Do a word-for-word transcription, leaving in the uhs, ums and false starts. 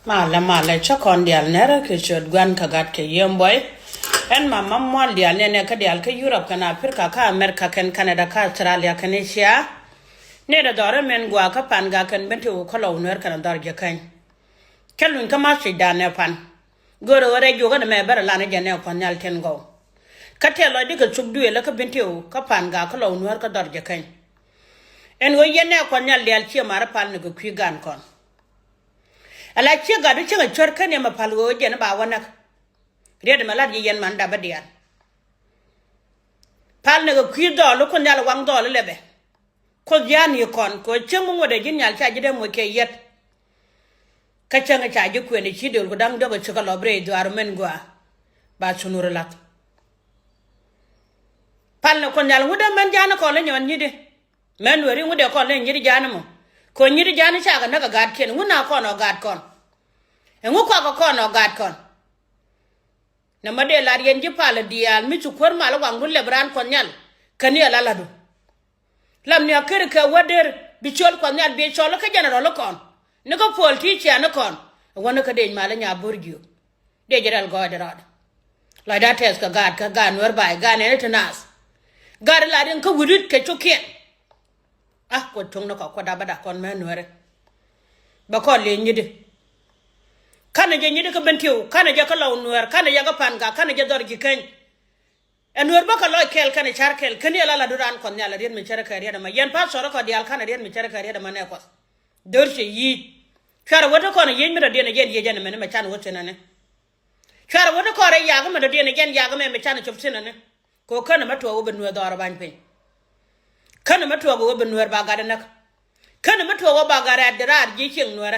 Malɛ malɛ, cä kɔn diaal nɛrä kɛ ciöt Gua̱n kä Gat kɛ Yiëë Buɔy. Ɛn mama mual diaal nɛnɛ kä diaal kä Yurop kɛn Aprika kä Amerika kɛn Kanada kä Australia kɛn Asia. Nɛy dɔ̱rä mɛn gɔaa kä Pan Gak kɛn Bentiu kä Lɔw Nuäär kɛn dhɔr Jikäny. Cä luny kä message dan ɛ pan. Görä ɣöö rɛy juɔkä ni mɛ bärɛ lan jɛ nɛ Kuɔth Nhial tin gɔw. Kä tɛth lɔcdä kɛ thuk duëël kä Bentiu kä Pan Gak kä Lɔw Nuäär kä dhɔr Jikäny. Ɛn ɣöö yɛn nɛ Kuɔth Nhial diaal ciɛ marä pal ni kɛ kui̱ gan kɔn. Ala ciek gat du cieŋ a cuär kä ni mɛ pal ɣöö jɛn ba wä näk. Riet mɛ lat ji̱ yɛn man dapä diaal. Pal ni kɛ kui̱ dhɔl Kuoth Nhial waŋ dhɔl lɛpɛ. Kuoth ji̱ an yi kɔn kɛ ɣöö cieŋ mi ŋuɔ̱t ɛ ji̱ nhial ca ji̱ dee moc kɛ yɛt. Kä cäŋ ca ji̱ kuɛn i̱ ci döl ku da̱ŋ diɔ̱k i̱ ci kɛ lɔ bi rɛy dhuaar mɛn gɔaa. Ba thunur lath. Pal ni Kuoth Nhial ŋut dee mɛn ja̱a̱n kɔn lä nyɔn nyi̱t i̱. Mɛn weri ŋut dee kɔn lä nyi̱t ja̱a̱n mɔ. Kɛ ɣöö nyi̱t ja̱a̱n ca kɛ näk ɛ gaatkiɛn ŋut na kɔn ɔ gaat kɔn. Ɛŋu kɔakɛ kɔn ɔ gaat kɔn. Nɛ ma dee lar yɛn ji̱ pal diaal mi ci kuäär mal waŋdu lɛp raan Kuɔth Nhial. Kɛ ni ala ladu. Lam ni a ker kɛ wä der bi cɔl Kuɔth Nhial bi cɔl kä general kɔn. Ni kä politician kɔn. Ɛ wä ni kä dec mal nya bor jiök. Dec rɛl gɔɔydɛ rɔɔdɛ. Lɔcda tɛth kɛ gaat kä gaat Nuɛr bay gaat nɛn ti naath. Gaat lar yɛn kä wi̱dit kɛ cukiɛn. A kuɔt tuŋ ni kɔ kuɔt dapä dak kɔn mɛ Nuɛri. Bɛ kɔn lëë nyiti. Kanɛ jɛ nyiti kä Bentiu, kanɛ jɛ kä Lɔw Nuɛr, kanɛ jɛ kä Pan Gak, kanɛ jɛ dhɔr Jikäny. Ɛ Nuɛr bä kɛ lɔc kɛl kɛnɛ car kɛl kɛn yɛ la la du raan Kuɔth Nhial riet mi cärɛ kɛ riet ɛmɛ. Yɛn pastor kɔ diaal kanɛ riet mi cärɛ kɛ riet ɛmɛ nɛ Kuɔth. Dör cɛ yic. Cuarɛ wä ti kɔn yic mi dɔ̱diɛn ɛ jɛn yic ɛn ɛmɛn ɛmɛ can wä thin ɛnɛ. Cuarɛ wä ti kɔn rɛ yak mi dɔ̱diɛn ɛ jɛn yak ɛmɛ mi can cop thin ɛnɛ. Kɛ ɣöö känɛ mɛ tuɔɔk wä bi Nuɛr dhɔr ɛ bany piny. Känɛ mɛ tuɔɔk wä bi Nuɛr ba gat ɛ näk. Känɛ mɛ tuɔɔk wä ba gat rɛɛt di raar ji̱ cieŋ Nuɛrɛ.